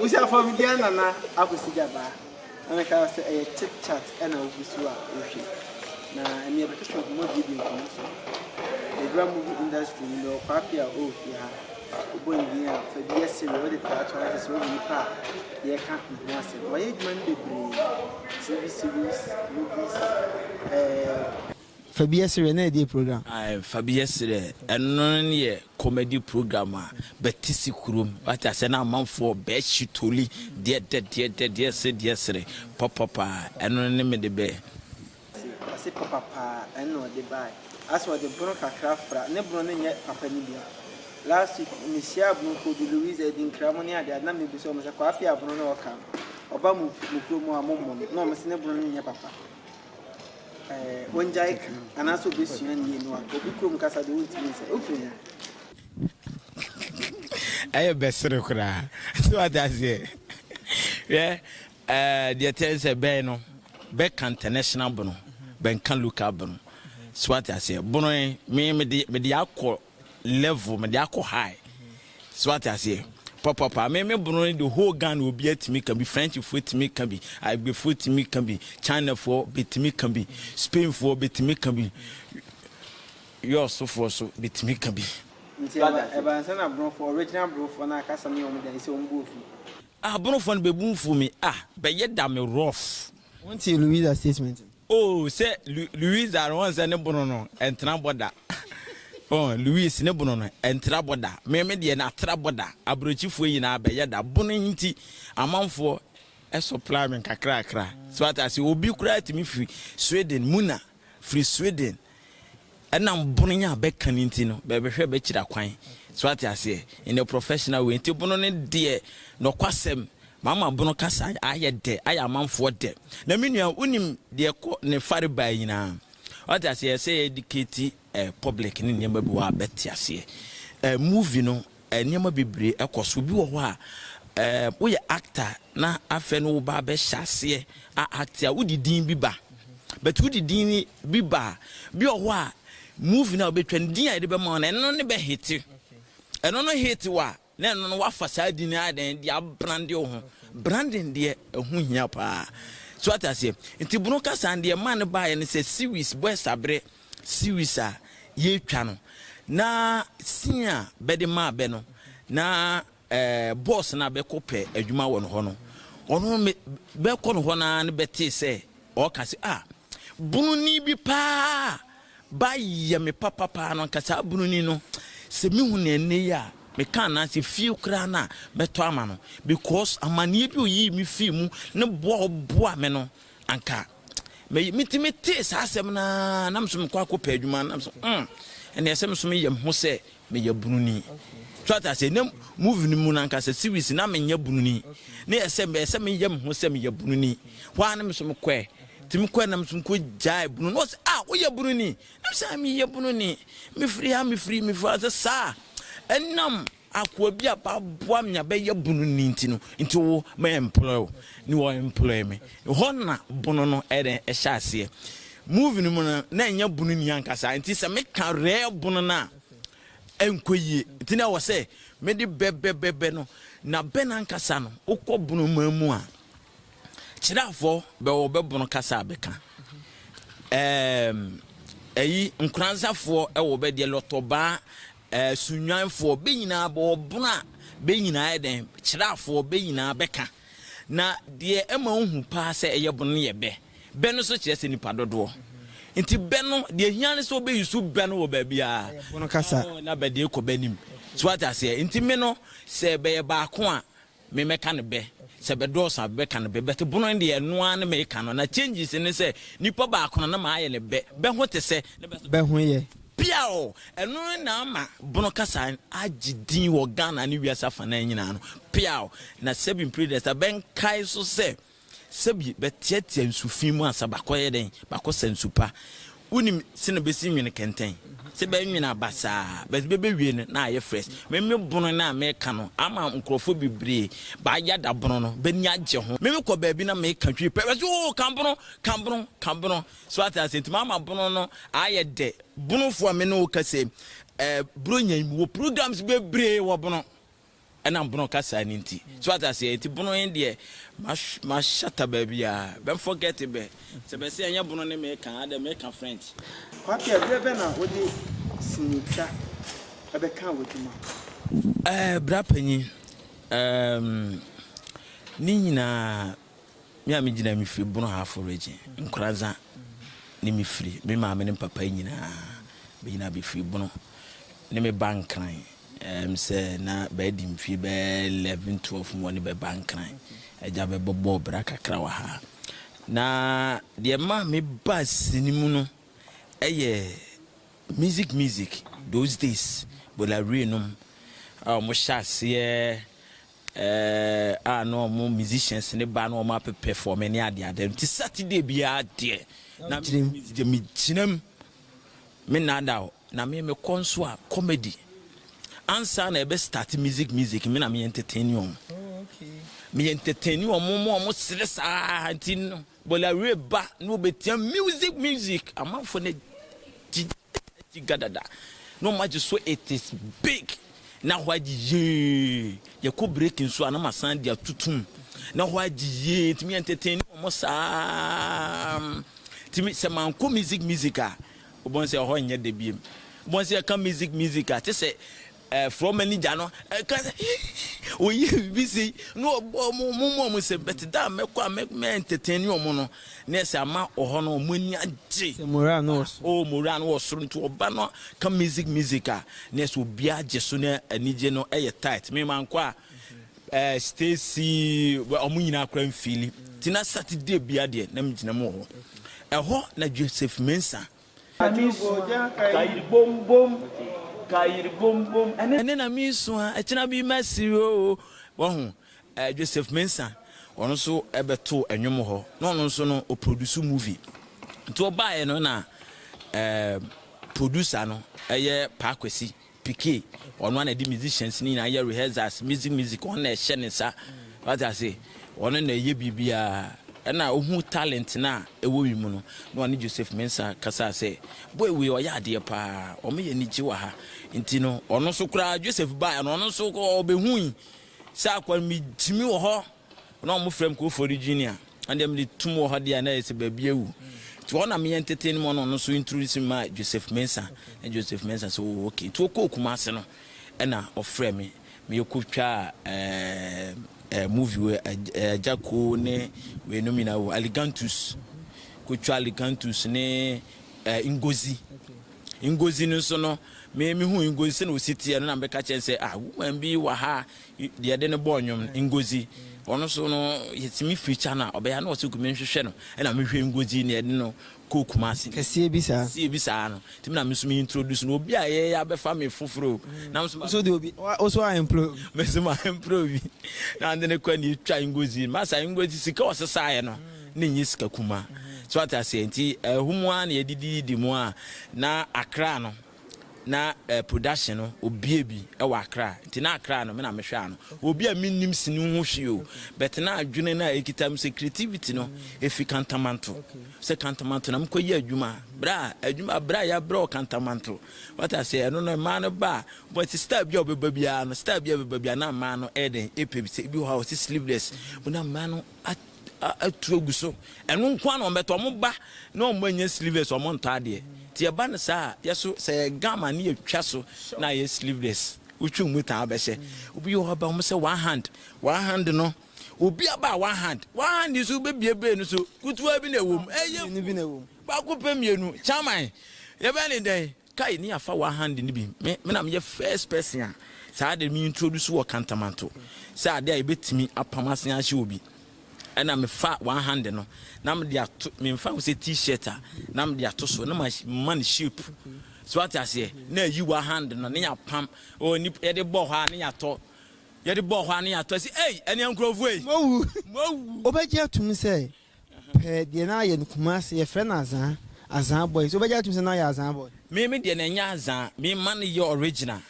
Abusuafoɔ, me din Nana Akwasi Gyabaa, na meka wo sɛ ɛyɛ Chit Chat ɛna wogu so a wohwɛ. Na ɛne yɛbɛtwetwe nkɔmmɔ biebie nkɔmmɔ so. Yɛdura movie industry mu, mewɔ Kwaapi a ɔwɔ fie ha. Wobɔ ne din a, fa bi yɛ sereɛ, wode taa to ara kyerɛ sɛ woahu nipa a yɛreka ne ho asɛm. Wayɛ adwuma no bebree, TV series, movies, ɛɛ. Fa bi yɛ sereɛ na ɛdeɛ program? Ae, fa bi yɛ sereɛ. Ɛno no yɛ comedy program a bɛte si kurom. Wate aseɛ na amanfoɔ bɛhye toli deɛ dɛ deɛ dɛ deɛ se deɛ sere pɔpɔpaa. Ɛno ne mede bɛ. Ɔse papa paa ɛno na ɔde bae. Asɛ ɔde bono kakra fra, ne bono no nyɛ papa no bia. Last week me hyiaa abonofo bi, Louisa, Adinkra mo ne ade ade na me bisa ɔmo sɛ Kwaafi abono na ɔka no ɔba mo mo kuro mu a mo mmɔ no na ɔmo se ne bono no nyɛ papa. Ɛɛ ongyae ka anaasɛ obesua ne yie no waka. Obi kurom kasa deɛ wontumi nsɛ. Wofiri he? Ɛyɛ bɛsere koraa. So wate aseɛ? Hwɛ, ɛɛ deɛ ɛteɛ ne sɛ bɛn no, bɛka international bono, bɛnka local bono. So wate aseɛ? Bono yi, me mede mede akɔ level, mede akɔ high. So wate aseɛ? Papapa, me me bono no the whole Ghana obi atumi ka bi, Frenchfoɔ tumi ka bi, Agbefoɔ tumi ka bi, Chinafoɔ bɛtumi ka bi, Spainfoɔ bɛtumi ka bi, Yɔɔsofoɔ so bɛtumi ka bi. Nti ɛba ɛba ansa na Borɔfoɔ, original Borɔfoɔ no akasa ne wɔn deɛ, ɛsɛ wɔn bo afu. Ah Borɔfoɔ no bɛbu mfu me ah, bɛyɛ da me rough. Wontee Louisa statement no? Oh sɛ Louisa no wɔn sɛ ne bono no ɛntena bɔ da oh Louis ne bono no ɛntra bɔ da me me deɛ no atra bɔ da aburokyifoɔ nyinaa bɛyɛ da bono nti amanfoɔ supply me nkakrakra so ate ase obi koraa tumi firi Sweden Muna firi Sweden Ɛnam bono yi a bɛka no nti no, bɛbɛhwɛ bɛkyira kwan. So ate aseɛ? In a professional way. Nti bono no deɛ, nɔkwasɛm, mama bono kasa ayɛ dɛ, ayɛ amanfoɔ dɛ. Na me nua, wonim deɛ ɛkɔ ne fare bae nyinaa? Wate aseɛ? Ɛsɛ yɛ educate eh, public ne nneɛma bi wɔ a bɛte aseɛ. Eh, movie no, eh, nneɛma bebree ɛkɔ so. Obi wɔ hɔ a, eh, woyɛ actor na afɛ no wo ba bɛhyɛ aseɛ a act a, wode din bi ba. But wode din bi ba a, bi wɔ hɔ a movie no a wobɛtwa no, din a yɛde bɛma wo no, ɛno ne bɛhete. Ɛno no hete wo a, na ɛno no woafa saa din no ayɛ dɛn de abrande wo ho. Branding deɛ, ɛho hia paa. So ate aseɛ? Nti Bono kasa no deɛ ɛmaa no baeɛ ne sɛ series, Boys Aberɛ series a yɛretwa no, na scene a bɛde maa bɛ no, na Ɛɛ, bɔs no a bɛkɔ pɛ adwuma wɔ no hɔ no, ɔno me bɛkɔ no hɔ no ara no bɛtee sɛ ɔreka sɛ, Ah, bononi bi paa ba yɛ me papa paa no, anka saa bononi no, sɛ mehu no ɛnnɛ yi a, meka anaasɛ fie koraa no a, mɛtɔ ama no. Because amanneɛ bi a ɔyii me fii mu ne boa a ɔboa me no, anka mɛyɛ. Me nti metee saa asɛm no ara, na me nso mekɔ akɔpɛ adwuma, na me nso, mm, ɛnna ɛsɛ me nso meyɛ me ho sɛ meyɛ bununi. So ate aseɛ? Na movie no mu no ankasa series na menyɛ bununi. Ne yɛ sɛ meyɛ sɛ meyɛ me ho sɛ meyɛ bununi. Hɔ ara na me so mekɔɛ. Nti mekɔɛ na me so mekɔ gyae bunu. Na ɔsɛ ah woyɛ bununi. Na me sɛ ah meyɛ bununi. Mefiri ha mefiri mefiri ha sɛ saa. Ɛnam akoa bi a baboa me a bɛyɛ bununi nti no nti wo mɛ employ wo. Ne wɔ employ me. Hɔ na bunu no ɛdɛn ɛhyɛ aseɛ. Movie no mu no na ɛnyɛ bununi ankasa nti sɛ meka rare bunu no a ɛnkɔ yie nti na ɛwɔ sɛ mede bɛbɛbɛbɛ no na bɛ no ankasa no wokɔ bunu man mu a kyerɛfoɔ bɛwɔ bɛbono kasa a bɛka ɛɛm ɛyi nkoransafoɔ ɛwɔ bɛ deɛ lɔtɔbaa ɛɛ sunwanfoɔ bɛ nyinaa bɛwɔ bono a bɛ nyinaa yɛ dɛn kyerɛfoɔ bɛ nyinaa bɛka na deɛ ɛma wohu paa sɛ ɛyɛ bono no yɛ bɛ. Bɛ no nso kyerɛ sɛ nipa dodoɔ. Nti bɛ no, deɛ ɛhia ne sɛ wobɛyi bɛ no wɔ baabiara. Ɛyɛ bono kasa. Na bɛ deɛ kɔ bɛ anim. So wate aseɛ? Nti me no, sɛ bɛyɛ baako a, me mɛka no bɛ. Sɛ bɛdɔɔso a, bɛka no bɛ. But bono no deɛ, ɛno ara ne meka no. Na changes ne sɛ, nipa baako no, na mayɛ no bɛ. Bɛ ho te sɛ, ne bɛ so. Bɛ ho yɛ. Piaw! Ɛno na ama bono kasa agye din wɔ Ghana ne wiase afanan nyinaa no. Piaw! Na sɛbi mprɛduasa, bɛnkae nso sɛ, Sɛbi bɛteatea nsu fi mu ansa bakɔyɛ dɛn? Bakɔsa nsu pa. Wonim sɛnea besi nwene kɛntɛn? Sɛ bɛnwene aba saa, but bɛbɛwie no na ayɛ fresh. Me me bono no a meka no ama nkurɔfoɔ bebree baayɛ da bono no, b'ani agye ho. Me mekɔ baabi na meka twi pɛ, bɛse oo ka bono, ka bono, ka bono. So ate aseɛ? Nti mama bono no ayɛ dɛ. Bonofoɔ a me ne wo kasa yi, eh, Buronya yi mewɔ programs bebree wɔ bono. Ɛnam bono kasa no nti. So wate aseɛ? Nti bono yi deɛ, mahyata baabiara. Bɛ forget bɛ. Sɛ bɛ se ɛnyɛ bono ne meka a, adɛ meka French. Kwapea, berɛ bɛn na wode sinitwa bɛkaa w'adwuma ho? Ɛɛ, bra panyin, ɛɛm, ne nyinaa Me a megyina mefiri Bono Ahafo Region, Nkoranza ne mefiri, me maame ne me papa nyinaa, bɛ nyinaa bɛfiri Bono ne me ba Nkran, ɛm sɛ na bɛadi mfie bɛyɛ 11, 12 mu ne bɛba Nkran, agya bɛbɔbɔɔ bra kakra wɔ ha. Na deɛ ɛmaa me baa sini mu no ɛyɛ music music, those days, Bola Ray nom a wɔn hyɛ aseɛ Eh a na ɔmo musicians ne ba na ɔmo apepɛ for me ne ade ade nti Saturday biara deɛ na me gyina mu me nada o na me me kɔ nso a comedy ansa na ɛbɛ start music music me na me entertain ɔmo me entertain ɔmo mo ɔmo sere saa nti no Bɔlawire ba na ɔbɛtia music music amanfoɔ no gye gye gadada na ɔmo agye so it is big na hɔ agye yee yɛkɔ break nso a na masan de atutum na hɔ agye yee ntumi entertain ɔmo saa ntumi sɛ mankɔ music music a wobɛn sɛ ɛhɔ nyɛ dɛ biem wobɛn sɛ yɛka music music a te sɛ Eh, floor manager no ɛka sɛ oyi biribi sei na ɔbɔ ɔmo ɔmo mu ɔmo sɛ bɛte da a mɛkɔ a mɛ mɛ entertain ɔmo no na ɛsɛ ama ɔhɔ no ɔmo ani agye. Sɛ moral no wɔ soro. Oh, moral no wɔ soro nti ɔba no ka music music a na ɛsɛ obiara gye so na anigye no ɛyɛ tight. Me mankɔ a eh, Stacy ɔmo nyinaa kora mfili. Ti na Saturday bia deɛ na megyina mu wɔ hɔ. Ɛhɔ na Joseph Mensah Kayiri bom bom, kayiri bom bom. Ɛnɛ na mesu a, ɛkyena bi mɛsere o. Wahu, eh, Joseph Mensah, ɔno nso ɛbɛto ɛnwom hɔ. Na ɔno nso no, ɔproduce movie. Nti ɔbaeɛ no na eh, producer no ɛyɛ Paa Kwesi. Piquet, ɔno ara na ɛde musicians no nyinaa yɛ rehearsals, music music, ɔno na ɛhyɛ ne nsa, wate ase, ɔno na ɛyɛ biribiara. Ɛna ɔhu talent no a ɛwɔ me mu no, na ɔne Joseph Mensah kasaa sɛ, boy wei ɔyɛ adeɛ paa, wɔn yɛ anigye wɔ ha. Nti no, ɔno nso koraa Joseph baeɛ no, ɔno nso ɔbɛhui sɛ akwa no metumi wɔ hɔ. Na wɔn frɛ me Kofori Junior, ɛna deɛ mede tum wɔ hɔ deɛ na ɛyɛ sɛ baabi awu. Nti hɔ na meyɛ ntete no mu ɔno nso introduce me ma Joseph Mensah. Na Joseph Mensah sɛ oh okay. Nti ɔkɔɔ Kumasi no ɛna ɔfrɛ me. Meyɛ kɔtwaa ɛɛ ɛɛ movie wɔ Agya Koo ne weinom nyinaa wɔ Aligantus. Kɔtwa Aligantus ne ɛɛ Ngozi. Ngozi no nso no me mehu Ngozi sɛnea ɔsi teɛ no na mebɛka kyerɛ no sɛ ah woman bi wɔ ha Deɛ yɛde no bɔɔ nnwom no, Ngozi, ɔno nso no, yɛtumi feature no a, ɔbɛyɛ a na ɔsɛ me nhwehwɛ no, ɛna mehwɛ Ngozi na yɛde no kɔɔ Kumasi. Kɛseɛ bi saa. Kɛseɛ bi saa no, nti me na me nso me introduce no, obi a yɛyɛ abɛfa me foforɔ o, na me nso ma. Wo nso de obi, wo nso a employ obi. Me nso ma employ obi, na mede no kɔ na yɛtwa Ngozi, masa Ngozi sika a ɔsesaeɛ no, na ɛnyɛ sika kumaa, so wate aseɛ, nti ɛho mu ara na yɛdidididi mu a, na Accra no, na eh, production no obie bi wɔ Accra nti na Accra no me na mehwɛ ano obi a mennim sini ho hwee o but na adwene no a ɛkita me sɛ creativity no ɛfi Kantamanto sɛ Kantamanto na mekɔyɛ adwuma berɛ a adwuma berɛ a yɛabrɛ wɔ Kantamanto wata sɛ ɛno no mmaa no ba a but star bi a ɔbɛba biara no star bi a ɔbɛba biara na mmaa no ɛyɛ dɛn ɛpɛ bi sɛ ebi wɔ hɔ a wɔsi sleeveless na mmaa no atu agu so. Ɛno nko ara na wɔbɛtɔ. Wɔn ba na wɔn anya sleeveless, wɔn ntɔ adeɛ. Nti ɛba no saa a, yɛ so sɛ yɛ gama ne yɛtwa so na ayɛ sleeveless. Wotwi mu taa bɛhyɛ. Obi wɔ hɔ ba wɔn sɛ one hand, one hand no. Obi aba a one hand, one hand nso wobɛbie bee no so kutuwa bi na ɛwɔ mu. Ɛyɛ baako pɛ mmienu. Chairman, yɛbɛyɛ ne dɛn? Kai ne afa one hand no bi. Me me na meyɛ first person a saa ade me introduce wɔ Kantamanto sɛ ade a yɛbɛtumi apam asen ahyɛ obi. Ɛna mefa one hand no na mede ato memfa ho sɛ t-shirt a na mede ato so na ma no shape. So ate aseɛ na ayi one hand no ne yɛapam. Oh, nip yɛde bɔ hɔ a ne yɛatɔ. Yɛde bɔ hɔ a ne yɛatɔ sɛ ei ɛneɛ nkurɔfoɔ ei. Moawu. Moawu. Wobɛgye atom sɛ Pɛ deɛ na ayɛ no Kumasi yɛfrɛ no azaa, azaa boy nti wobɛgye atom sɛ na ɔyɛ azaa boy? Me me deɛ na ɛnyɛ azaa, me ma no yɛ original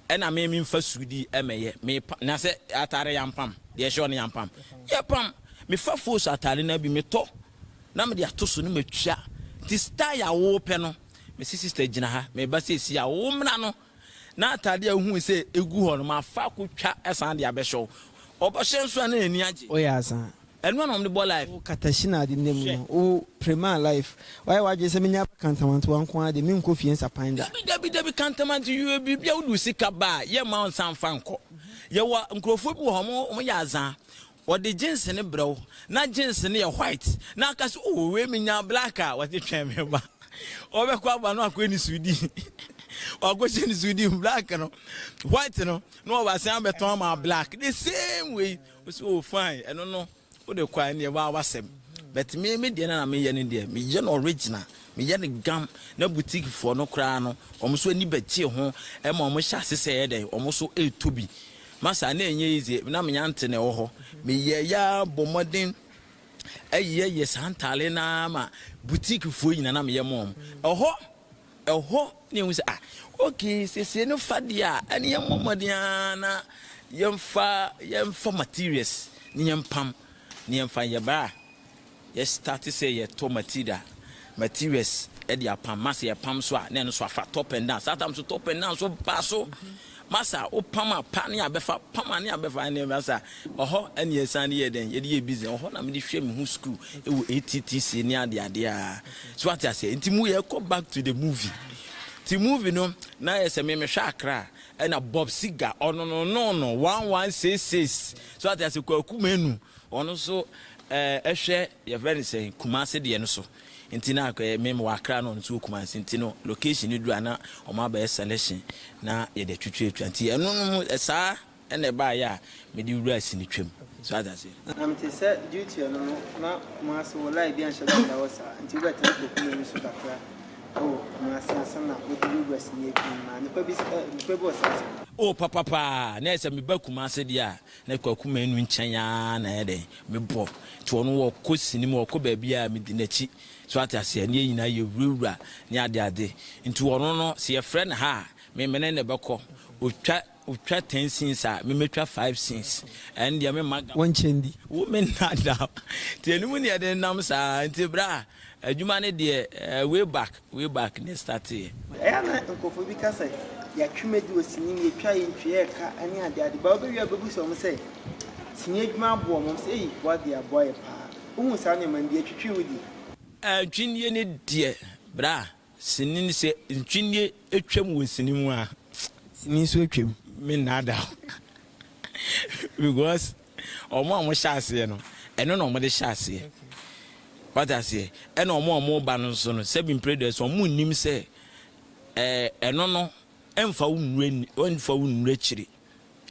ɛna me me nfa sudi ɛmɛyɛ, me pa na sɛ ataare yampam, deɛ ɛhyɛ hɔ no yampam, yɛpam, me fa fos ataare no bi me tɔ na me de ato so na ma twa, nti style a wo pɛ no, me se sister gyina ha, me ba seesei a wo mmra no. Na atade a wohui sɛ egu hɔ no, mafa akotwa san de abɛhyɛ wo. Ɔbɛhyɛ nso a na n'ani agye. Woyɛ asa. Ɛno ara na wɔde bɔ life. Wo katahyi na ade nna mu Hwɛ. no, wo prema life. Wayɛ w'adwene sɛ menya aba Kantamantoa nko ara deɛ, menkɔ fie nsapan da. Dabi, dabi, dabi, Kantamanto, yɛ biribi a wode wo sika ba a, yɛmma wo nsa mfa nkɔ. Yɛwɔ nkurɔfoɔ bi wɔ hɔ, wɔyɛ azaa. Wɔde jeans no brɛ wo na jeans no yɛ white na aka sɛ oh wei menya black a wɔde twɛn me ba ɔbɛkɔ aba no akɔyɛ ne sudi wakɔhyɛ ne sudi black no white no na wɔbasan abɛtɔn ama black the same way wo sɛ oh fine ɛno no wode kɔ a ɛneɛ waa wasɛm but me me deɛ na na meyɛ no deɛ meyɛ no original meyɛ no gam na boutique foɔ no koraa no wɔn nso ani bɛgye ho ɛma wɔn hyɛ ase sɛ ɛyɛ dɛn wɔn nso ɛretɔ bi. Masa, na ɛnyɛ easy, na me aunty na ɛwɔ hɔ. Meyɛeɛ ara bɔ mmɔden yɛyɛ saa ntaale no ara ma boutique foɔ nyinaa na meyɛ ma wɔn. Ɛhɔ, ɛhɔ na yɛhu sɛ ah, okay, siesie no fa deɛ a, ɛne yɛmmɔ mmɔden ara na yɛmfa, yɛmfa materials ne yɛmpam ne yɛmfa nyɛ bra. Yɛ starte sɛ yɛ tɔ material materials de apam ma sɛ yɛ pam so a na ɛno so afa top and down saa tam so top and down so ba so masa wo pam a pa ne abɛfa pam a ne abɛfa ne masa ɔhɔ ɛne yɛ san de yɛ dɛn yɛde yɛ business ɔhɔ na mede hwɛ me ho school ɛwɔ ATTC ne ade ade a so ate aseɛ nti mu yɛ kɔ back to the movie ti movie no na yɛ sɛ me mehwɛ Accra ɛna Bob Seger ɔno no no no 1166 so ate aseɛ Kwaku Manu Ɔno nso hwɛ yɛfrɛ no sɛn Kumasi deɛ no so nti na akɔyɛ me mewɔ Accra na ɔno nso wɔ Kumasi nti no location no duru a na wɔn abɛyɛ selection na yɛde atwitwa atwa nti ɛno no saa ɛna ɛbaayɛ a mede wura sini twam so ate aseɛ. Na mete sɛ duty ɛno no na Kumasi wɔ line bi anhyɛ da nda hɔ saa nti wobɛtena kɔ Kumasi so kakra wɔ Kumasi ansa na wode wura sini atwam na nipa bi nipa bi wɔ saa asɛm. Oh papa paa na ɛsɛ meba Kumasi deɛ a Na Kwaku Manu nkyɛn ara na ɛyɛ dɛn, mebɔ. Nti ɔno ɔkɔ sini mu, ɔkɔ baabi a medi n'akyi. So ate aseɛ? Ne yɛn nyinaa yɛwurawura ne adeade. Nti ɔno no, sɛ yɛfrɛ no ha a, me me ne no bɛkɔ. Ɔtwa, ɔtwa ten scenes a, me mɛtwa five scenes. Ɛno deɛ memma gap. Wɔnkyɛ ndi. Wo me nna da. Nti ɛno mu na yɛde nenam saa. Nti bra, adwuma no deɛ, eh, way back. Way back na ɛstarteeɛ. Ɛyɛ a na nkurɔfoɔ bi ka sɛ, Yɛatwe me adi wɔ sini mu, yɛtwa yɛn ntwea ɛka ne adeade. But wobɛwie a wobɛbu sɛ wɔn sɛ, sini adwuma aboa wɔn. Wɔn sɛ, Ei, boa deɛ aboa yɛ paa. Wohu saa nneɛma no bi, ɛtwetwe wo di? Ntwinnie no deɛ, bra, sini no sɛ ntwinnie twam wɔ sini mu a. Sini nso atwam. Mennaadaa wo because Wɔn a wɔhyɛ aseɛ no, ɛno na wɔde hyɛ aseɛ. Wate aseɛ? Ɛna wɔn a wɔreba no nso no, sɛbi mpere deɛ so wɔn nnim sɛ ɛɛ ɛno no ɛnfa wo nnuru ɛnfa wo nnuru akyire.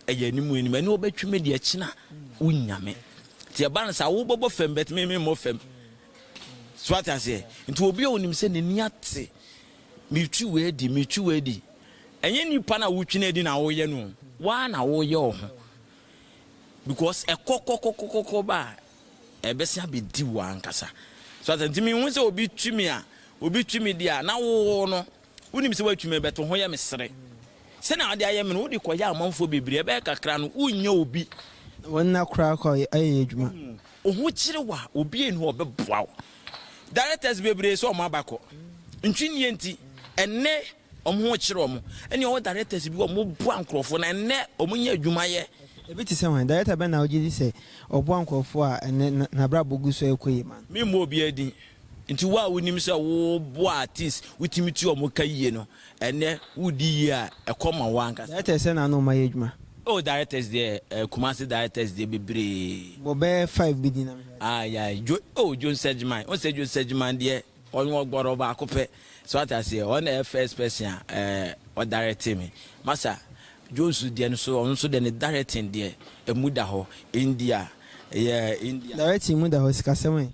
Ɛyɛ anim anim. Ɛne wɔbɛtwe me deɛ kyena wonya me. Nti ɛba no saa wobɛbɔ fam bɛt me me mmɔ fam. So wate aseɛ? Nti obi a onim sɛ n'ani ate metwi wei adi metwi wei adi. Ɛnyɛ nipa na wotwi no adi na woyɛ no. Waa na woyɛ wo ho. Because ɛkɔ kɔ kɔ kɔ kɔ ba a, ɛbɛsan abɛdi wo ankasa. So ate nti mehu sɛ obi twi me a, obi twi me deɛ a, na wo no, wonim sɛ woatwi me bɛto ho yɛ me sere. Sɛnea wode ayɛ me no, wode kɔyɛ amanfoɔ bebree, ɛbɛyɛ kakra no, wonnya obi. Wɔn nna koraa kɔ ayɛ adwuma. Wo ho kyere wo a, obi nni hɔ a ɔbɛboa wo. Directors bebree sɛ wɔn aba kɔ. Ntwinnie nti, ɛnnɛ Wɔn ho kyere wɔn. Ɛne ɔwɔ directors bi wɔn boa nkorɔfoɔ na ɛnɛ wɔn nya adwuma yɛ. Ebi te sɛ hwan? Director bɛn na wogye di sɛ ɔboa nkorɔfoɔ a ɛnɛ n'abrabɔ gu so rekɔ yie ma no? Me mmɔ obiara din. Nti wo a wonim sɛ wo boa artist wotumi tua wɔn ka yie no ɛnɛ wodi yie a ɛkɔ ma wo ankasa. Directors sɛn na ne wɔn ayɛ adwuma? Oh directors deɛ eh, Kumasi directors deɛ bebree. Bɔ bɛyɛ five bi din na mehwɛ. Aye aye Jo oh Jones Agyeman, wohu sɛ Jones Agyeman deɛ Ɔno ɔgbɔrɔ baako pɛ. So wate aseɛ? Ɔno na ɛyɛ first person a ɛɛ ɔdirecte me. Masa, Jones deɛ no so, ɔno nso deɛ ne directing deɛ, ɛmu da hɔ. India, yeah, India. Directing mu da hɔ, sikasɛm ɛ?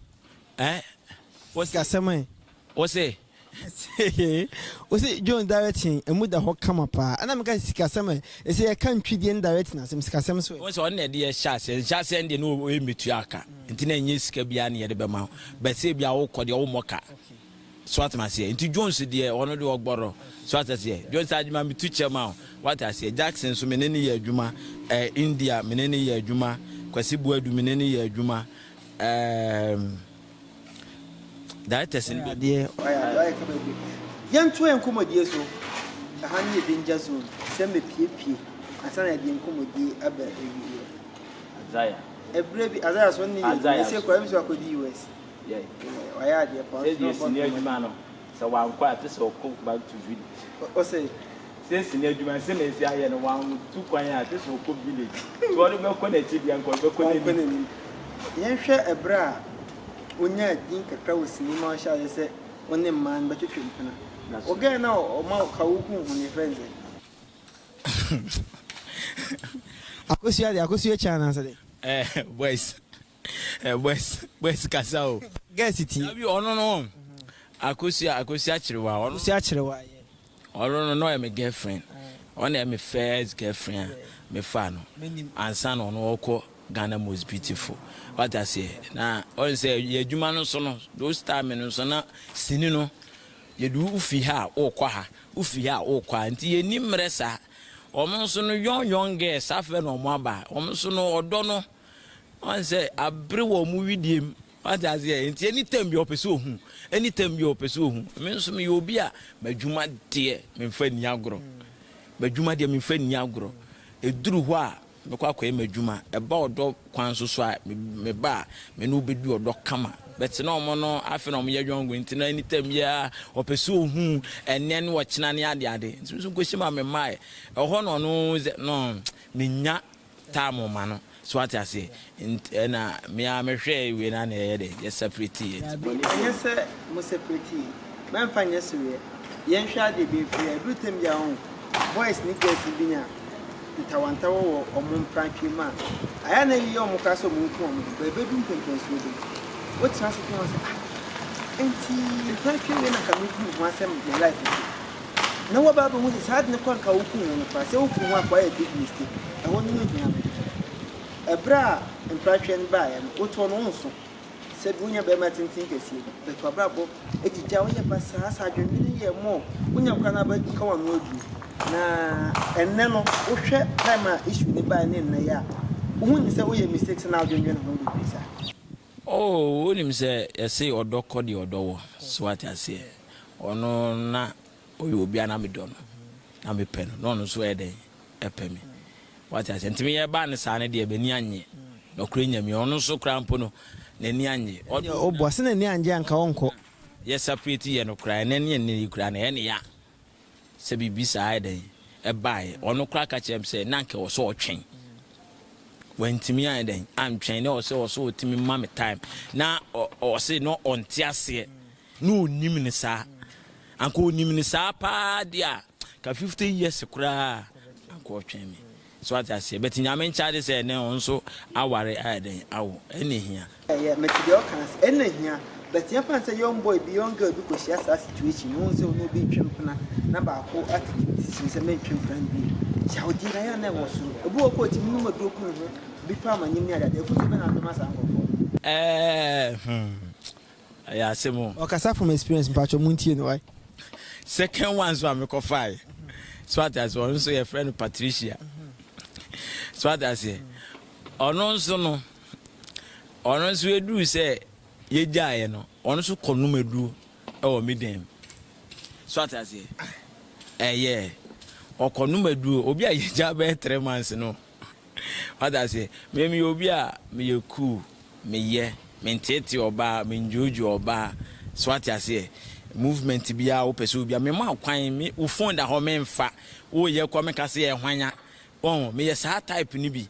Ɛ? Wose? Sikasɛm ɛ? Wose? Wose Jones directing ɛmu da hɔ kama paa. Ɛna meka sɛ sikasɛm ɛ? Ɛsɛ yɛka ntwidie ne directing asɛm, sikasɛm nso ɛ? Wohu sɛ ɔno na ɛde yɛ hyɛ aseɛ. Nhyɛ aseɛ no deɛ na ɔyɛ mmetua ka. Nti na ɛnyɛ sika biara na yɛde bɛma wo. But sɛ ebia wokɔ deɛ wommɔ ka. So wate aseɛ? Nti Jones deɛ ɔno deɛ ɔgbɔrɔ. So wate aseɛ? Jones adwuma metu kyɛ ma wo. Wate aseɛ? Jackson nso me ne no yɛ adwuma. Eh, India me ne no yɛ adwuma. Kwasi Boadu me ne no yɛ adwuma. Ehm, directors no Wayɛ adeɛ, wayɛ adeɛ, wayɛ kama bi. Yɛntoa yɛn nkɔmmɔdie so. Ɛha no yɛ danger zone sɛ mɛpiepie ansa na yɛde yɛn nkɔmmɔdie aba awieɛ. Isaiah. Ɛberɛ bi, Isaiah so ɔne ne yɛ adwuma. Ɛsɛ koraa, ɛmi sɛ wakɔdi US. Yeah. Wayɛ adeɛ paa. Sɛ deɛ sini adwuma no, sɛ wankɔ a, te sɛ ɔkɔ back to village. Ɔsɛ. Sɛ sini adwuma sɛ na esi ayɛ no, wantu kwan a, te sɛ ɔkɔ village. Tí ɔde bɛkɔ n'akyi deɛ, nka ɔde bɛkɔ n'anim. Yɛnhwɛ ɛberɛ a wonyaa din kakra wɔ sini mu a ɔhyɛ aseɛ sɛ wo ne mmaa no bɛtwetwe mpena. Wo girl no a ɔma wo ka wo hu ho no yɛfrɛ no sɛn? Akosua deɛ Akosua kyi anaasɛ dɛn? Eh, boys, eh, boys, boys kasa o. Girls tie. Dabi ɔno no, Akosua, Akosua Kyerewa. Ɔno, Akosua Kyerewa, yeah. Ɔno no, na ɔyɛ me girlfriend. Ɔno yɛ me first girlfriend a mefaa no. Ansa na ɔno ɔkɔ Ghana most beautiful. Wate aseɛ? Na ɔn sɛ yɛ adwuma no nso no, those time no nso na sini no, yɛde wo fi ha a wokɔ ha, wo fi ha a wokɔ ha. Nti yɛnni mmerɛ saa. Wɔn nso no young young girls afei na wɔn aba. Wɔn nso no ɔdɔ no, ɔn sɛ abere wɔ wɔn widie mu. Wate aseɛ? Nti anytime bi ɔpɛ sɛ ohu, anytime bi ɔpɛ sɛ ohu. Me nso meyɛ obi a m'adwuma deɛ memfa nni agorɔ. M'adwuma deɛ memfa nni agorɔ. Ɛduru hɔ a Mɛkɔ akɔyɛ m'adwuma. Ɛba ɔdɔ kwan so so a, meba a, me ne wo bɛdi ɔdɔ kama. But na wɔn no, afei na wɔyɛ yɔnko nti na anytime biara ɔpɛ sɛ ɔhu ɛnnɛ ne ɔkyena ne ade ade. Nti me nso nkɔhyia mu a memmaeɛ. Ɛhɔ na ɔno sɛ no mennya time ma no. So wate aseɛ? Nti ɛna me ara mehwɛɛ wei na na yɛyɛ dɛ, yɛ separate yɛ. Daabi, ɛnyɛ sɛ mo separate yɛ. Mɛmfa nyɛ sereɛ. Yɛnhwɛ adeɛ bi mfiri ha. Ɛduru time bi a wohu, boys ne girls bi nya ntawantawa wɔ wɔn mpratwe mu a, ayɛ a na ɛyɛ wɔn koraa sɛ wɔnku wɔn ho, but ɛbɛdu mpɛmpɛnsoɔ bi no, wotena ase dwen ho sɛ, ah, enti mpratwe wei na nka meku me ho asɛm me life so. Na woaba abɛhu sɛ saa ade no koraa nka woku wo ho no koraa, sɛ woku wo ho a nka woayɛ big mistake. Ɛhɔ no ho hia me. Ɛberɛ a mpratwe no baeɛ no, wotoɔ no wonso. Sɛ bi wonya bɛrima tenten kɛseɛ bi but wabrabɔ agyigya woyɛ basaa saa adwendwene yɛ more wonya koraa na abɛka wano aduru na ɛnnɛ no wohwɛ time a issue no baeɛ ne nnɛ yi a wohu ne sɛ woyɛ mistake sɛ na wodwendwene ho bebree saa. Oh wonim sɛ yɛse ɔdɔ kɔ deɛ ɔdɔ wɔ so wate aseɛ ɔno na ɔyɛ obi a na medɔ no na mepɛ no na ɔno nso ɛyɛ dɛn ɛpɛ me Wate aseɛ? Nti me yɛbaa no saa no deɛ m'ani annye. Nɔkorɛ Nyame, ɔno nso koraa mpo no, n'ani annye. Ɛnneɛ ɔboa, sɛ n'ani angye a anka ɔnkɔ. Yɛ separate yɛ no koraa, ɛnnɛ ne ɛnnɛ yi koraa no, ɛyɛ ne ya sɛ biribi saa ayɛ dɛn, ɛbaeɛ. Ɔno koraa ka kyerɛɛ me sɛ na anka ɛwɔ sɛ ɔtwɛn. Wantumi anyɛ dɛn, antwɛn, na ɛwɔ sɛ ɔsɛ ɔtumi ma me time. Na ɔse na ɔnte aseɛ, na ɔnnim no saa. Anka ɔnim no saa paa deɛ a, ka 50 years koraa anka ɔtwɛn me. So ate aseɛ? But Nyame nkyɛ ade sɛ ɛnɛ ɔno nso aware ayɛ dɛn awo. Ɛna ehia. Ɛyɛ, mete deɛ ɔka no ase. Ɛna ehia. But yɛmfa no sɛ young boy bi, young girl bi kɔhyia saa situation no, wohu sɛ ɔne obi retwe mpena na baako atake decision sɛ mentwe mpena no bio. Yawdie no ayɛ a na ɛwɔ soro. Ebi wɔ hɔ koraa ɔtumi nom aduro ku ne ho, bi fa amanyem ne adeade. Afutuo bɛn na wode ma saa nkurɔfoɔ no? Ɛɛh hmm. Ɛyɛ asɛm o. Ɔkasa from experience mpakyɛw montie no wai. Second one nso a mekɔ fae so ate aseɛ ɔno nso yɛfrɛ no Patricia so ate aseɛ ɔno nso no ɔno nso eduru sɛ yɛgyaeɛ no ɔno nso kɔ nom aduro ɛwɔ me dan mu so ate aseɛ ɛyɛ ɔkɔ nom aduro obi a yɛgya bɛyɛ 3 months no. Wate aseɛ? Me meyɛ obi a meyɛ cool, meyɛ, menteetee ɔbaa, mendwoodwoo ɔbaa. So wate aseɛ? Movement biara wopɛ sɛ obi a, mema wo kwan, me, wo phone da hɔ memfa, woyɛ kɔ meka sɛ yɛ hwanya. Wɔn, meyɛ saa type no bi.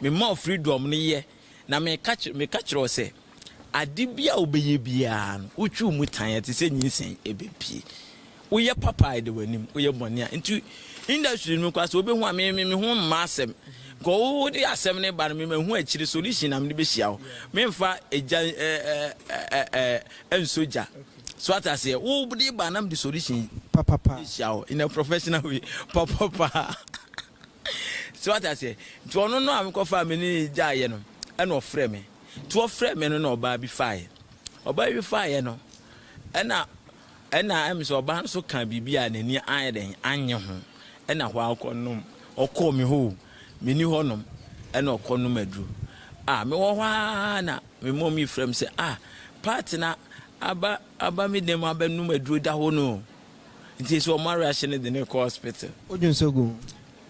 Mema wo freedom no yɛ, na meka kyerɛ, meka kyerɛ wo sɛ, ade bi a wobɛyɛ biara no, wotwi wo mu tan, ɛte sɛ nyinsɛn, ɛbɛpie. Woyɛ papa a ɛda w'anim, woyɛ bɔne a. Nti industry no mu koraa sɛ wobɛhu a me me me ho mma asɛm. Nka wode asɛm no ba no me mahu akyire solution na mede bɛhyia wo. Memfa egya ɛ ɛ ɛ ɛ nsɔ gya. So ate aseɛ wode ba na mede solution Papapa. bɛhyia wo in a professional way papapa. So ate aseɛ nti ɔno no a mekɔfaa me ne gyaeɛ no ɛna ɔfrɛ me. Nti ɔfrɛ me no na ɔbaa bi faeɛ. Ɔbaa bi faeɛ no ɛna Ɛna ɛm sɛ ɔbaa no nso kaa biribi a n'ani anyɛ dɛn annye ho, ɛna hɔ ara ɔkɔnom, ɔkɔɔ me hɔ o, menni hɔnom, ɛna ɔkɔnom aduro. Ah, mewɔ hɔ ara na me mom yi frɛ me sɛ, ah, Pat na aba, aba me dan mu abɛnom aduro da hɔ no o. Nti sɛ ɔmo areahye no de ne kɔ hospital. Wodwen sɛ gu ho.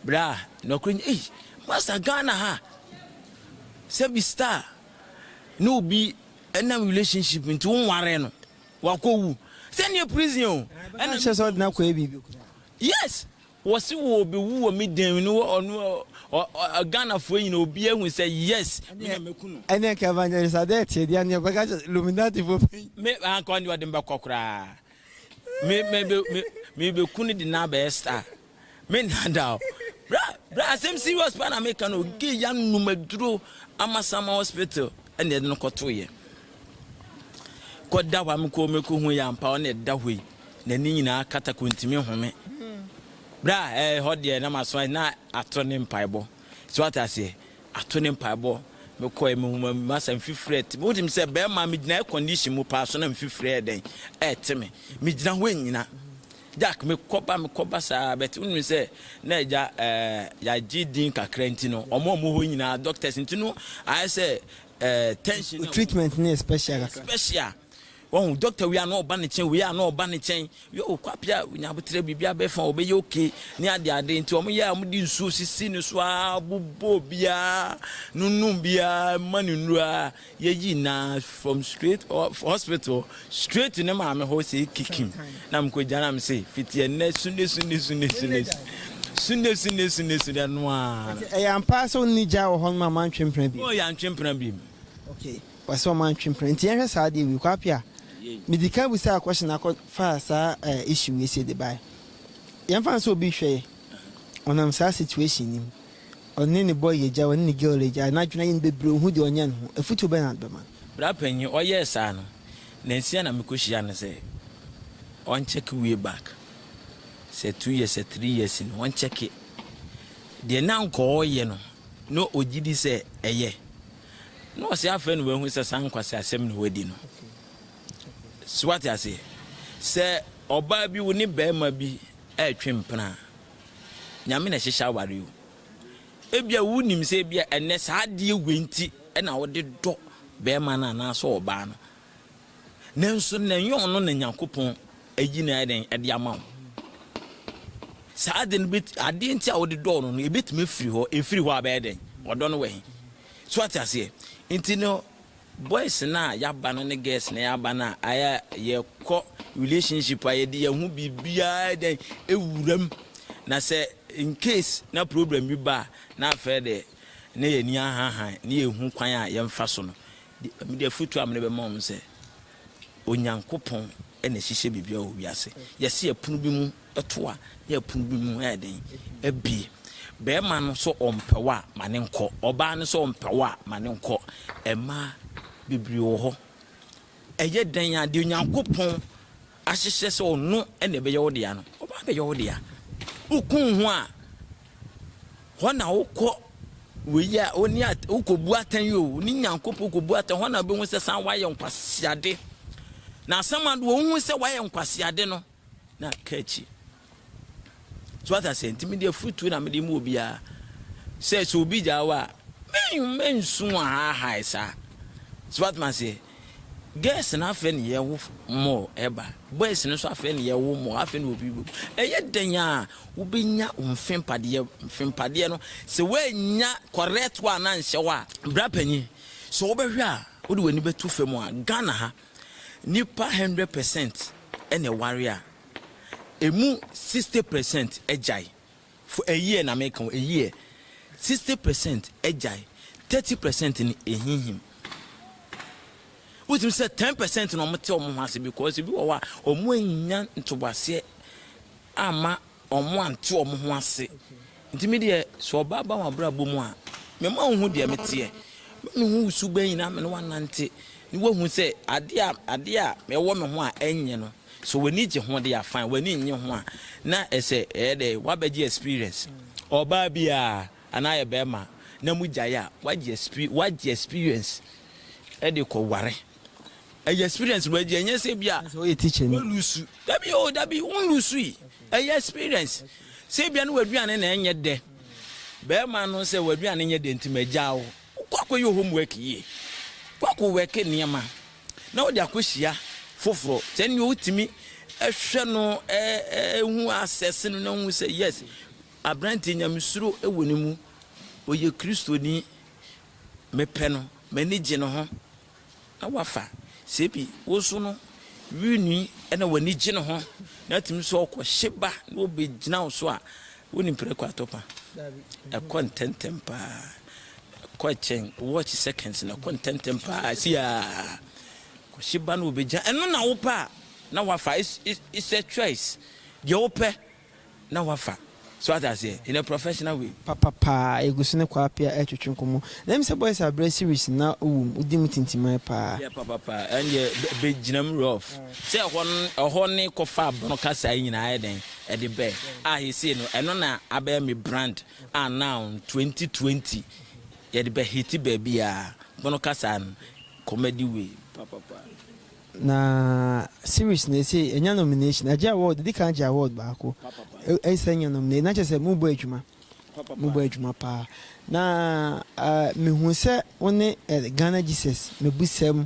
Bra nɔkorɛ ni ei masa Ghana ha sɛbi star ne obi ɛnam relationship nti wo nware no wakɔ wu sɛ neɛ prison o. Ɛna kyerɛ sɛ ɔde no akɔyɛ biribi koraa. Yes, wɔse wɔ bɛwu wɔ me dan mu ne ɔno Ghanafoɔ nyina obi ahu sɛ yes me na mɛku no. Ɛne nka Evangelist Adair teɛ deɛ neɛ ɔbɛka kyerɛ Illuminati foɔ panyin. Me anka ɔne ɔde mbɛkɔ koraa me me me me bɛku no de no abɛyɛ star. Me nnaadaa o. Bra bra asɛm serious paa na meka no gay ya nom aduro ama sama hospital ɛna ɛde no kɔto yɛ. Kɔda hɔ a mekɔ mekɔ hu yɛ ampa ɔna ɛda hɔ yi n'ani nyinaa kata kɔntumi home. Bra ɛɛ hɔ deɛ na maso na ato ne mpaebɔ. So ate aseɛ ato ne mpaebɔ mekɔɛ mehu ma masa mfifiri ɛte me wotim sɛ bɛrima megyina air condition mu paa so na mfifiri ɛdɛn ɛte me megyina hɔ nyina Jack, mekɔ ba mekɔ ba saa but wonim sɛ na agya eh, yɛagye din kakra nti no ɔmo a ɔmo hɔ nyinaa doctors nti no ayɛ sɛ eh, tension na Treatment no yɛ special kakra. Special. Wahu doctor wei a na ɔba ne kyɛn, wei a na ɔba ne kyɛn. Yo, Kwapea nya aboterɛ biribi abɛfa ɔbɛyɛ okay ne ade ade nti ɔmo yɛ a ɔmo de nsuo sisi ne so ara bobɔ obiara nunum biara ma ne nnuro ara. Yɛyi na from straight hospital straight to ne maame hɔ sɛ kikim na mekɔ gya na me se fiti ɛnɛ sunde sunde sunde sunde sunde sunde sunde sunde ɛno a. Ɛyɛ ampa sɛ wonni gya wɔ hɔ nom a moantwe mpena bio? Oh yɛantwe mpena bio. Okay, wɔsɛ wɔn antwe mpena nti yɛnhwɛ saa adeɛ wei Kwapea medi kan bisaa question akɔ faa saa eh, issue wei sei de bae yɛmfa no sɛ obi hwɛ yɛ ɔnam saa situation no mu Ɔne ne boy agya, ɔne ne girl agya, n'adwene ayɛ no bebree, ɔnhu deɛ ɔnyɛ ne ho. Afutuo bɛn na wode bɛma no? Bra panyin, ɔyɛɛ saa no, nansia na mekɔhyia no sɛ ɔnkyɛke way back, sɛ 2 years, sɛ 3 years ni, ɔnkyɛke deɛ na anka ɔreyɛ no, na ɔgye di sɛ ɛyɛ. Na ɔsɛ afei na wahu sɛ saa nkwaseasɛm na wadi no. So wate aseɛ? Sɛ ɔbaa bi wo ne barima bi ɛretwe mpena a, Nyame na ɛhyehyɛ aware o. Ebia wunim sɛ ebia ɛnnɛ saa adeɛ wei nti na wode dɔ barima no anaasɛ ɔbaa no. Nanso na ɛnyɛ ɔno na Nyankopɔn ayi no ayɛ dɛn de ama wo. Saa ade no bet adeɛ nti a wode dɔɔ no no ebetumi afiri hɔ, efiri hɔ a bɛyɛ dɛn? Ɔdɔ no wɔ he? So ate aseɛ? Nti no Boys no a yaba no ne girls no yaba no a ayɛ a yɛkɔ relationship a yɛde yɛn ho biribiara dɛn ewura mu na sɛ in case na problem bi ba a na afei de na yɛn ani ahahan na yɛhu kwan a yɛmfa so no mede afutuo a mede bɛma wɔn sɛ Onyankopɔn na ɛhyehyɛ biribiara wɔ wiase yɛse ɛpono bi mu to a, na ɛpono bi mu ayɛ dɛn? Abue. Barima no sɛ ɔmpɛ wo a, ma no nkɔ. Ɔbaa no sɛ ɔmpɛ wo a, ma no nkɔ. Mmaa bebree wɔ hɔ. Ɛyɛ dɛn a, deɛ Onyankopɔn ahyehyɛ sɛ ɔno na ɛbɛyɛ wo dea no, ɔba abɛyɛ wo dea. Woku wo ho a, hɔ na wokɔ wei a, wo ne wokɔbu atɛn yi o, wo ne Nyankopɔn kɔbu atɛn, hɔ na wobɛhu sɛ san woayɛ nkwaseade. Na asɛm adoɔ, wohu sɛ woayɛ nkwaseade no, na aka akyi. So wate aseɛ? Nti mede afutuo na mede mu obiara sɛ sɛ obi gyaa wo a mensu ahaahae saa. So wate aseɛ? Girls no afei ne yɛwo more ɛba, boys no nso afei ne yɛwo more, afei ne obi bɛbu. Ɛyɛ dɛn a wobɛnya wo mfempadeɛ, mfempadeɛ no sɛ woannya correct one anhyɛ wo a, bra panyin, sɛ wobɛhwɛ a wode w'ani bɛto fam a, Ghana ha Nnipa 100% na ɛware a, ɛmu 60% gyae. For a year na meka o, a year. 60% gyae, 30% no ɛhinhim. Wotumi sɛ 10% na wɔte wɔn ho ase because ebi wɔ hɔ a wɔn annya ntoboaseɛ amma Wɔante wɔn ho ase. Nti me deɛ, sɛ ɔbaa ba w'abrabɔ mu a, mema wohu deɛ meteɛ. Ma mehu wo suban nyinaa, me ne wo anante, na woahu sɛ adeɛ a, adeɛ a ɛwɔ me ho a ɛnyɛ no, sɛ w'ani gye ho deɛ a, fine, w'ani nnye ho a, na ɛsɛ ɛyɛ dɛ, woabɛgye experience. Ɔbaa biara, anaa yɛ barima, na mogyae a, woagye expe, woagye experience de kɔware. Ɛyɛ experience wɔ agyi, ɛnyɛ sɛ bi a wolusu. Dabi o, dabi, wonlusu yi. Ɛyɛ experience. Sɛ ebia no w'aduane na ɛnyɛ dɛ. Bɛrima no sɛ w'aduane nyɛ dɛ nti magyaa wo. Wokɔ akɔyɛ homework yie. Kɔ akɔ work nneɛma na wode akɔhyia foforɔ. Sɛ nneɛ wotumi Hwɛ no hu asɛse no na hu sɛ yes, aberanteɛ nyamesuro wɔ ne mu, ɔyɛ Kristoni, mepɛ no, m'ani gye ne ho, na wafa. Sɛ bi wo nso no, wini na w'ani gye ne ho, na atumi sɛ ɔkɔhye ba na ɔbɛgyina wo so a, wonim prɛko atɔpa. Ɛkɔ ntɛntɛm paa. Ɛkɔ kyɛn watch seconds na ɛkɔ ntɛntɛm paa. Si aa. Kɔhye ba na ɔbɛgyina. Ɛno na wopɛ a, na wafa. It's a choice. Deɛ wopɛ na wafa. So ate aseɛ, in a professional way. Papapaa egu so ne Kwape a ɛtwetwe nkɔmmɔ na ɛmi sɛ Boys Abrɛ series na wowɔ mu, wodi mu tintiman paa. Yɛ papapa, ɛndeɛ bɛgyina mu rough sɛ ɛhɔ no, ɛhɔ ne kɔfa abono kasa yi nyinaa yɛ dɛn ɛde bɛɛ a hesei no, ɛno na abɛyɛ me brand a now 2020 yɛde bɛ hit baabi a bono kasa no comedy way papapa. Na series na ɛsɛ ɛnya nomination, agye award, di kan agye award baako, ɛsɛ nya nomination na kyerɛ sɛ mobɔ adwuma, mobɔ adwuma paa. Na mehu sɛ wo ne Ghana Jesus Mebusɛm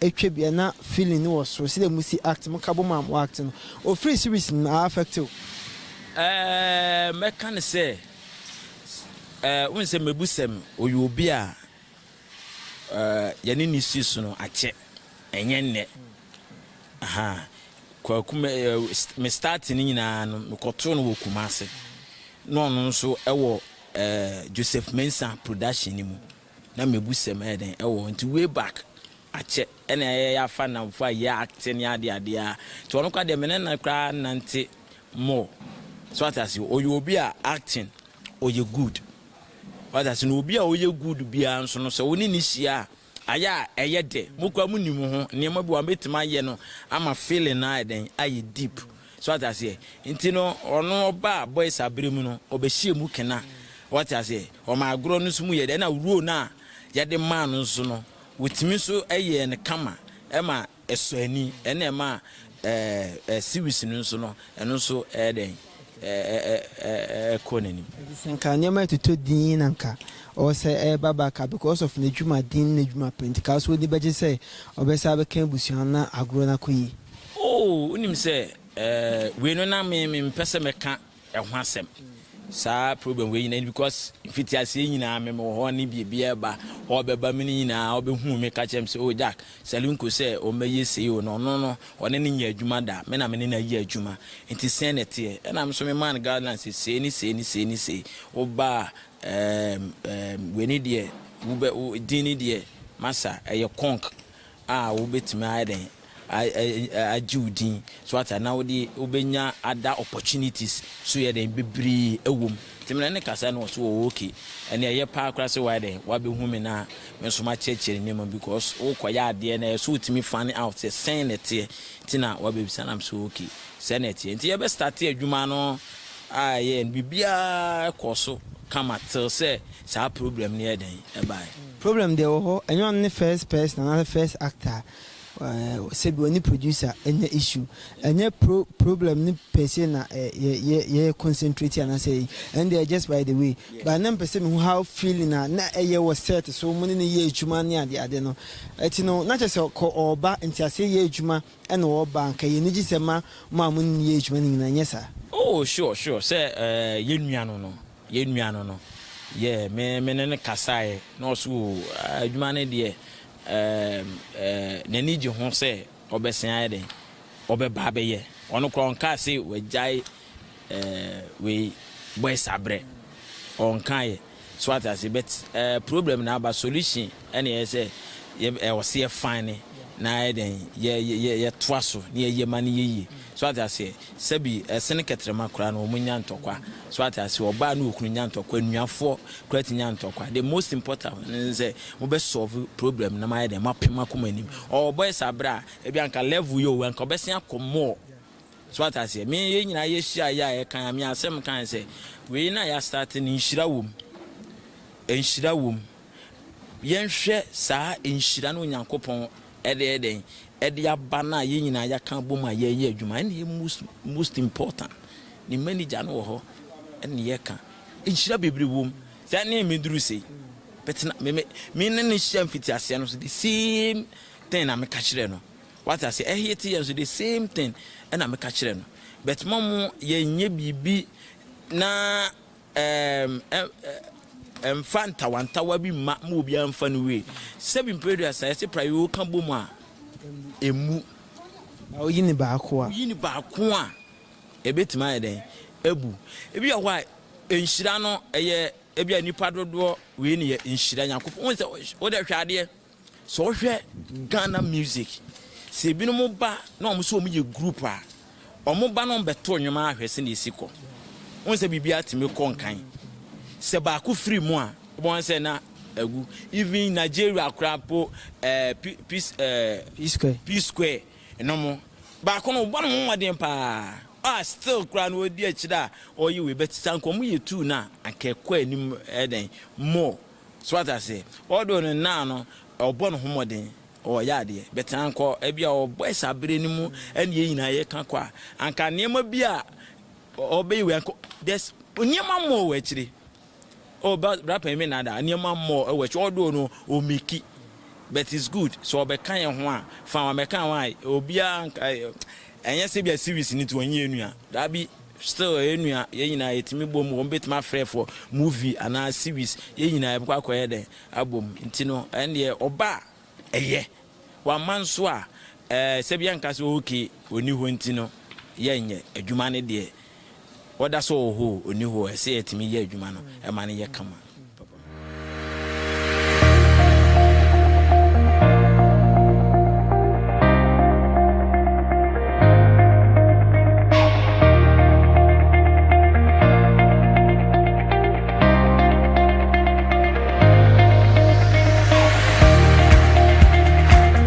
atwa bia na feeling no wɔ soro sɛdeɛ mu si act, mo ka bɔ mu a mo act no, ofiri series no a affect wo? Mɛka ne sɛ wohu sɛ Mebusɛm ɔyɛ obi a yɛne ne si so no akyɛ, ɛnyɛ nnɛ. Aha Kwaku me start no nyinaa no, mekɔtoo no wɔ Kumase na ɔno nso ɛwɔ Joseph Mensah Production no mu na Mebusɛm ɛyɛ dɛn ɛwɔ. Nti way back akyɛ, ɛna ɛyɛ yɛafa nnamfo a yɛ act ne adeadeɛ a, nti ɔno koraa deɛ, me ne no koraa nante more. So ate ase, ɔyɛ obi a acting ɔyɛ good. Wate ase, na obi a ɔyɛ good biara nso no, sɛ wo ne ne hyia a, ayɛ a ɛyɛ dɛ. Mo koraa mo nim ho nneɛma bi wɔ a mɛtumi ayɛ no ama feeling no ayɛ dɛn, ayɛ deep. So ate aseɛ, nti no ɔno ɔba a Boys Abere mu no, ɔbɛhyia mu kena. Wate aseɛ, ɔma agorɔ no nso mu yɛ dɛ, ɛna role no a yɛde maa no nso no, wɔtumi nso yɛ no kama ɛma ɛsɔ ani, ɛna ɛma ɛɛ ɛɛ series no nso no, ɛno nso ɛyɛ dɛn, ɛɛ ɛɛ ɛkɔ n'anim. Nti sɛ nka nneɛma ɛtotɔ din na nka ɔwɔ sɛ ɛreba back a, because of n'adwuma din, n'adwuma pɛ nti, kaa so oni bɛgye sɛ ɔbɛsa abɛka abusua na agorɔ no akɔ yie. Oh, wonim sɛ wei no na me mpɛ sɛ mɛka ɛho asɛm saa, problem wei nyinaa, because mfitiaseɛ nyinaa me wɔ hɔ ne biribiara ba, ɔbɛba me no nyinaa, ɔbɛhu me ka kyerɛ me sɛ, "Oh Jack, Salinko sɛ ɔmmɛyɛ sei o," na ɔno no ɔne ne nyɛ adwuma da, me na me ne no ayɛ adwuma, nti sɛn na ɛteɛ? Ɛna me nso me maa no guidelines sɛ sei ne sei ne sei ne sei, woba a wei ne deɛ wobɛ wo din ne deɛ masa ɛyɛ conk a wobɛtumi ayɛ dɛn agye wo din. So ata na wode wobɛnya other opportunities so yɛ dɛn bebree ɛwɔ mu. Nti mene ne kasa no, ɔso wɔ okay, ɛne ɛyɛ paa koraa sɛ wayɛ dɛn wabɛhu me na me nso makyerɛkyerɛ ne nneɛma, because wokɔyɛ adeɛ na ɛyɛ so wotumi find out sɛ sɛn na ɛteɛ, nti na wabɛbisa nam so okay, sɛ na ɛteɛ. Nti yɛbɛ start adwuma no a ɛyɛ no, biribiara kɔ so kama till sɛ saa problem no yɛ dɛn ɛbaeɛ. Problem deɛ wɔ hɔ, ɛnyɛ ɔno ne first person anaasɛ first actor sɛbi ɔne producer ɛnyɛ issue, ɛnyɛ problem ne per se na yɛ yɛ yɛ concentrate anaasɛ ɛn deɛ, just by the way. But na mpɛ sɛ mehu how feeling a na ɛyɛ wɔ set so, mo ne ne yɛ adwuma ne ade ade no, ɛti no na kyerɛ sɛ kɔ ɔɔba nti ase yɛ adwuma ɛna ɔɔba nka yɛ ni gye sɛ ma mo a mo ne ne yɛ adwuma no nyinaa nyɛ saa. Oh sure, sɛ yɛn nua no, yɛn nua no yɛ me ne kasaeɛ na ɔso o adwuma no deɛ, n'ani gye ho sɛ ɔbɛsen ayɛ dɛn, ɔbɛba abɛyɛ. Ɔno koraa ɔnkaa sɛ wagyae wei Boys Abrɛ, ɔnkaeɛ. So ate ase, but problem na aba, solution ɛna ɛyɛ sɛ yɛ ɛwɔ sɛ yɛ fine na ayɛ dɛn, yɛ yɛ yɛtoa so na yɛyɛ ma no yɛ yie. So ate aseɛ, sɛbi ɛsene kɛtɛrɛma koraa no, wɔn nya ntɔkwa. So ate aseɛ, ɔbaa ne okunu nya ntɔkwa, nnuafoɔ koraa ti nya ntɔkwa. The most important ne sɛ mobɛ solve problem na ma ayɛ dɛn, ma pem akoma anim. Ɔwɔ Boys Abrɛ a, ebi anka level yɛ o, anka ɔbɛsen akɔ more. So ate aseɛ, me yɛn nyinaa yɛhyia yɛ a yɛka me asɛm kan sɛ wei na yɛa start no, nhyira wɔ mu, nhyira wɔ mu. Yɛnhwɛ saa nhyira no Onyankopɔn ɛde ɛdɛn ɛde aba no a yɛn nyinaa yɛaka bom a yɛyɛ adwuma, ɛne yɛ most important. Ne manager no wɔ hɔ, ɛne yɛka nhyira bebree wɔ mu sɛ ne meduru sei bɛtena me me ne ne hyia mfiti aseɛ no so, the same thing na meka kyerɛ no. Wate aseɛ? Ɛhete yɛn so the same thing ɛna meka kyerɛ no. But ma mo yɛnyɛ biribi na ɛɛm ɛ ɛmfa ntawantawa bi mma ma obiara mfa no wei. Sɛbi mpere 20, yɛse praeɛ woka bom a ɛmu. Na woyi ne baako a. Woyi ne baako a ɛbɛtumi ayɛ dɛn abu. Ebi wɔ hɔ a nhyira no ɛyɛ ebi a nipa dodoɔ wei ne yɛ nhyira Nyankopɔn. Wohu sɛ wode hwɛ adeɛ. Sɛ wohwɛ Ghana music, sɛ ebinom ba na wɔn sɛ wɔn yɛ group a, wɔn ba na wɔn bɛto nnwom ahwɛ sɛnea esi kɔ. Wɔn sɛ biribi atumi kɔ nkan. Sɛ baako firi mu a, wɔn sɛ na agu. Even Nigeria koraa po P P Square. P Square no mo baako no ɔbɔ ne ho mmɔden paa. A still koraa no ɔdi akyire a ɔyɛ wei, but sɛ anka wɔn yɛ two no a, anka ɛkɔ anim ɛdɛn more. So wate aseɛ? Although no now no ɔbɔ ne ho mmɔden, ɔyɛ adeɛ, but anka ebi a ɔbɔ saa abere no mu ɛne yɛn nyinaa yɛka kɔ a, anka nneɛma bi a ɔbɛyɛ wei anka there's nneɛma mmɔ wɔ akyire. Oh, bra panyin mi nada nneɛma mmɔ wɔ akyire, although no ɔmeki, but it's good sɛ ɔbɛka yɛn ho a fa ɔbɛka ho a obiara nka ɛnyɛ sɛ bi a series ni ti wɔn nyɛ nua dabi, still ɛyɛ nua. Yɛn nyinaa yɛtumi bɔ mu, wɔn bɛtumi afrɛ for movie anaa series, yɛn nyinaa yɛbɛkɔ akɔyɛ dɛ abom. Nti no ɛn deɛ ɔba a ɛyɛ wama nso a sɛbi yɛnka sɛ okay oni hɔ nti no yɛnyɛ adwuma no deɛ, wɔda so wɔ hɔ, oni hɔ, ɛsɛ yɛtumi yɛ adwuma no ɛma no yɛ kama.